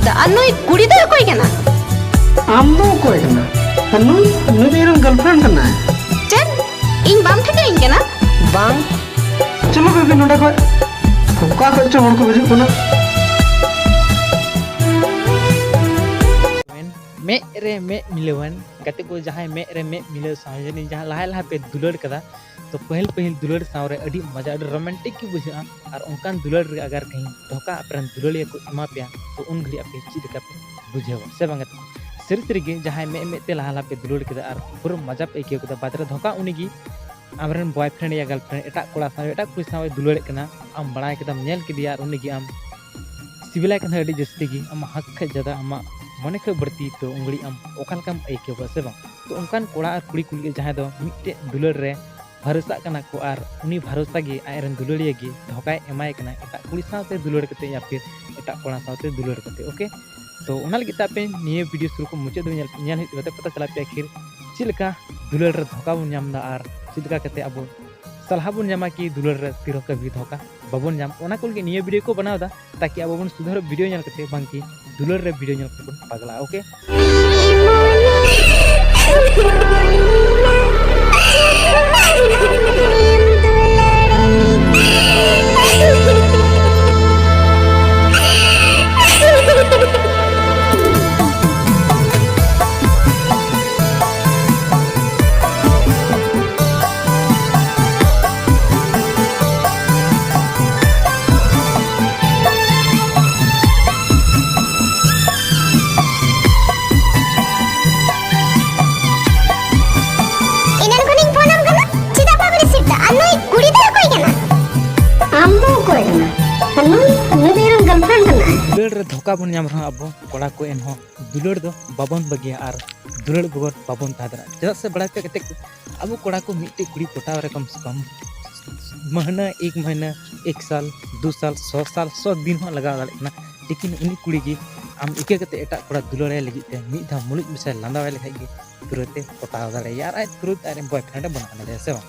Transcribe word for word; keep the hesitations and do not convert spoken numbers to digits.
ᱟᱨ ᱱᱩᱭ ᱠᱩᱲᱤ ᱫᱚᱭ ᱚᱠᱚᱭ ᱠᱟᱱᱟ? ᱟᱢ ᱫᱚ ᱚᱠᱚᱭ ᱠᱟᱱᱟ? ᱟᱨ ᱱᱩᱭ, ᱱᱩᱭ ᱫᱚ ᱤᱧ ᱨᱮᱱ girlfriend ᱠᱟᱱᱟᱭ᱾ ᱪᱮᱫ? ᱤᱧ ᱵᱟᱢ ᱴᱷᱤᱠᱟᱹᱭᱤᱧ ᱠᱟᱱᱟ? ᱵᱟᱝ᱾ ᱪᱚᱞᱚ ᱵᱮᱵᱤ, ᱱᱚᱸᱰᱮ ᱠᱷᱚᱡ᱾ ᱚᱠᱟ ᱠᱷᱚᱡ ᱪᱚ ᱦᱚᱲ ᱠᱚ ᱦᱤᱡᱩᱜ ᱠᱟᱱᱟ᱾ ᱢᱮᱫ ᱨᱮ ᱢᱮᱫ ᱢᱤᱞᱟᱹᱣᱮᱱ, ᱜᱟᱛᱮ ᱠᱚ, ᱡᱟᱦᱟᱸᱭ ᱢᱮᱫ ᱨᱮ ᱢᱮᱫ ᱢᱤᱞᱟᱹᱣ ᱥᱟᱶ ᱡᱟᱹᱱᱤᱡ ᱡᱟᱦᱟᱸ ᱞᱟᱦᱟ ᱞᱟᱦᱟ ᱯᱮ ᱫᱩᱞᱟᱹᱲ ᱠᱟᱫᱟ, ᱛᱚ ᱯᱟᱹᱦᱤᱞ ᱯᱟᱹᱦᱤᱞ ᱫᱩᱞᱟᱹᱲ ᱥᱟᱶ ᱨᱮ ᱟᱹᱰᱤ ᱢᱚᱡᱟ, ᱟᱹᱰᱤ romantic ᱜᱮ ᱵᱩᱡᱷᱟᱹᱜᱼᱟ᱾ ᱟᱨ ᱚᱱᱠᱟᱱ ᱫᱩᱞᱟᱹᱲ ᱨᱮ ᱟᱜᱟᱨ ᱠᱟᱹᱦᱤ ᱫᱷᱳᱠᱟ ᱟᱯᱮ ᱨᱮᱱ ᱫᱩᱞᱟᱹᱲᱤᱭᱟᱹ ᱠᱚ ᱮᱢᱟ ᱯᱮᱭᱟ, ᱛᱚ ᱩᱱ ᱜᱷᱟᱹᱲᱤᱡ ᱟᱯᱮ ᱪᱮᱫ ᱞᱮᱠᱟ ᱯᱮ ᱵᱩᱡᱷᱟᱹᱣᱟ, ᱥᱮ ᱵᱟᱝ ᱜᱟᱛᱮ ᱠᱚ? ᱥᱟᱹᱨᱤ ᱥᱟᱹᱨᱤ ᱜᱮ, ᱡᱟᱦᱟᱸᱭ ᱢᱮᱫ ᱢᱮᱫ ᱛᱮ ᱞᱟᱦᱟ ᱞᱟᱦᱟ ᱯᱮ ᱫᱩᱞᱟᱹᱲ ᱠᱮᱫᱟ ᱟᱨ ᱯᱩᱨᱟᱹ ᱢᱚᱡᱟ ᱯᱮ ᱟᱹᱭᱠᱟᱹᱣ ᱠᱮᱫᱟ, ᱵᱟᱫᱽ ᱨᱮ ᱫᱷᱳᱠᱟ ᱩᱱᱤ ᱜᱮ ᱟᱢ ᱨᱮᱱ boyfriend ᱭᱟ girlfriend ᱮᱴᱟᱜ ᱠᱚᱲᱟ ᱥᱟᱶ, ᱮᱴᱟᱜ ᱠᱩᱲᱤ ᱥᱟᱶ ᱮ ᱫᱩᱞᱟᱹᱲᱮᱫ ᱠᱟᱱᱟ, ᱟᱢ ᱵᱟᱲᱟᱭ ᱠᱮᱫᱟᱢ, ᱧᱮᱞ ᱠᱮᱫᱮᱭᱟ ᱟᱨ ᱩᱱᱤ ᱜᱮ ᱟᱢ ᱥᱤᱵᱤᱞᱟᱭ ᱠᱟᱱᱟ ᱟᱹᱰᱤ ᱡᱟᱹᱥᱛᱤ ᱜᱮ, ᱟᱢᱟᱜ ᱦᱚᱠ ᱠᱷᱚᱡ ᱡᱟᱫᱟ, ᱟᱢᱟᱜ ᱢᱚᱱᱮ ᱠᱷᱚᱡ ᱵᱟᱹᱲᱛᱤ, ᱛᱚ ᱩᱱ ᱜᱷᱟᱹᱲᱤᱡ ᱟᱢ ᱚᱠᱟ ᱞᱮᱠᱟᱢ ᱟᱹᱭᱠᱟᱹᱣᱟ, ᱥᱮ ᱵᱟᱝ? ᱛᱚ ᱚᱱᱠᱟᱱ ᱠᱚᱲᱟ ᱟᱨ ᱠᱩᱲᱤ ᱠᱚ ᱞᱟᱹᱜᱤᱫ ᱡᱟᱦᱟᱸᱭ ᱫᱚ ᱢᱤᱫᱴᱮᱡ ᱫᱩᱞᱟᱹᱲ ᱨᱮ ᱵᱷᱟᱨᱚᱥᱟᱜ ᱠᱟᱱᱟ ᱠᱚ ᱟᱨ ᱩᱱᱤ ᱵᱷᱟᱨᱚᱥᱟ ᱜᱮ ᱟᱡ ᱨᱮᱱ ᱫᱩᱞᱟᱹᱲᱤᱭᱟᱹ ᱜᱮ ᱫᱷᱳᱠᱟᱭ ᱮᱢᱟᱭ ᱠᱟᱱᱟ ᱮᱴᱟᱜ ᱠᱩᱲᱤ ᱥᱟᱶᱛᱮ ᱫᱩᱞᱟᱹᱲ ᱠᱟᱛᱮ ᱭᱟ ᱯᱷᱤᱨ ᱮᱴᱟᱜ ᱠᱚᱲᱟ ᱥᱟᱶᱛᱮ ᱫᱩᱞᱟᱹᱲ ᱠᱟᱛᱮ, okay? ᱛᱚ ᱚᱱᱟ ᱞᱟᱹᱜᱤᱫ ᱛᱮ ᱟᱯᱮ ᱱᱤᱭᱟᱹ video ᱥᱩᱨᱩ ᱠᱷᱚᱱ ᱢᱩᱪᱟᱹᱫ ᱫᱷᱟᱹᱵᱤᱡ ᱧᱮᱞ, ᱧᱮᱞ ᱦᱩᱭᱩᱜ ᱛᱟᱯᱮᱭᱟ, ᱛᱚᱵᱮ ᱯᱟᱛᱟ ᱪᱟᱞᱟᱜ ᱯᱮᱭᱟ ᱟᱹᱠᱷᱤᱨ ᱪᱮᱫ ᱞᱮᱠᱟ ᱫᱩᱞᱟᱹᱲ ᱨᱮ ᱫᱷᱳᱠᱟ ᱵᱚᱱ ᱧᱟᱢ ᱮᱫᱟ ᱟᱨ ᱪᱮᱫ ᱞᱮᱠᱟ ᱠᱟᱛᱮ ᱟᱵᱚ ᱥᱟᱞᱦᱟ ᱵᱚᱱ ᱧᱟᱢᱟ ᱠᱤ ᱫᱩᱞᱟᱹᱲ ᱨᱮ ᱛᱤᱨᱦᱚᱸ ᱠᱟᱹᱵᱷᱤ ᱫᱷᱳᱠᱟ ᱵᱟᱵᱚᱱ ᱧᱟᱢ, ᱚᱱᱟ ᱠᱚ ᱞᱟᱹᱜᱤᱫ ᱱᱤᱭᱟᱹ video ᱠᱚ ᱵᱮᱱᱟᱣ ᱮᱫᱟ, ᱛᱟᱠᱤ ᱟᱵᱚ ᱵᱚᱱ ᱥᱩᱫᱷᱟᱹᱨ video ᱧᱮᱞ ᱠᱟᱛᱮ ᱵᱟᱝ ᱠᱤ ᱫᱩᱞᱟᱹᱲ ᱨᱮ video ᱧᱮᱞ ᱠᱟᱛᱮ ᱵᱚᱱ ᱯᱟᱜᱽᱞᱟᱜᱼᱟ, okay? ᱮᱱᱟᱱ ᱠᱷᱚᱱᱤᱧ ᱯᱷᱳᱱ ᱟᱢ ᱠᱟᱱᱟ, ᱪᱮᱫᱟᱜ ᱵᱟᱢ receive ᱫᱟ? ᱟᱨ ᱱᱩᱭ ᱠᱩᱲᱤ ᱫᱚ ᱚᱠᱚᱭ ᱠᱟᱱᱟ? ᱟᱢ ᱫᱚ ᱚᱠᱚᱭ ᱠᱟᱱᱟ? ᱟᱨ ᱱᱩᱭ, ᱱᱩᱭ ᱫᱚ ᱤᱧ ᱨᱮᱱ girlfriend ᱠᱟᱱᱟᱭ᱾ ᱫᱩᱞᱟᱹᱲ ᱨᱮ ᱫᱷᱳᱠᱟ ᱵᱚᱱ ᱧᱟᱢ ᱨᱮᱦᱚᱸ ᱟᱵᱚ ᱠᱚᱲᱟ ᱠᱚ ᱮᱱᱦᱚᱸ ᱫᱩᱞᱟᱹᱲ ᱫᱚ ᱵᱟᱵᱚᱱ ᱵᱟᱹᱜᱤᱭᱟ ᱟᱨ ᱫᱩᱞᱟᱹᱲ ᱵᱮᱜᱚᱨ ᱵᱟᱵᱚᱱ ᱛᱟᱦᱮᱸ ᱫᱟᱲᱮᱭᱟᱜᱼᱟ᱾ ᱪᱮᱫᱟᱜ ᱥᱮ ᱵᱟᱲᱟᱭ ᱯᱮ ᱜᱟᱛᱮ ᱠᱚ, ᱟᱵᱚ ᱠᱚᱲᱟ ᱠᱚ ᱢᱤᱫᱴᱮᱡ ᱠᱩᱲᱤ ᱯᱚᱴᱟᱣ ᱨᱮ ᱠᱚᱢ ᱥᱮ ᱠᱚᱢ ᱢᱟᱹᱦᱱᱟᱹ, ᱮᱠ ᱢᱟᱹᱦᱱᱟᱹ, ᱮᱠ ᱥᱟᱞ, ᱫᱩ ᱥᱟᱞ, ᱥᱚ ᱥᱟᱞ, ᱥᱚ ᱫᱤᱱ ᱦᱚᱸ ᱞᱟᱜᱟᱣ ᱫᱟᱲᱮᱭᱟᱜ ᱠᱟᱱᱟ᱾ ᱞᱮᱠᱤᱱ ᱩᱱᱤ ᱠᱩᱲᱤ ᱜᱮ ᱟᱢ ᱤᱠᱟᱹ ᱠᱟᱛᱮ ᱮᱴᱟᱜ ᱠᱚᱲᱟ ᱫᱩᱞᱟᱹᱲᱟᱭ ᱞᱟᱹᱜᱤᱫ ᱛᱮ ᱢᱤᱫ ᱫᱷᱟᱣ ᱢᱩᱞᱩᱡ ᱢᱮᱥᱟᱭ ᱞᱟᱸᱫᱟᱣᱟᱭ ᱞᱮᱠᱷᱟᱡ ᱜᱮ ᱯᱩᱨᱟᱹᱛᱮ ᱯᱚᱴᱟᱣ ᱫᱟᱲᱮᱭᱟᱭᱟ ᱟᱨ ᱟᱡ ᱯᱩᱨᱟᱹᱛᱮ ᱟᱡ ᱨᱮᱱ boyfriend ᱮ ᱵᱮᱱᱟᱣ ᱫᱟᱲᱮᱭᱟᱭᱟ, ᱥᱮ ᱵᱟᱝ?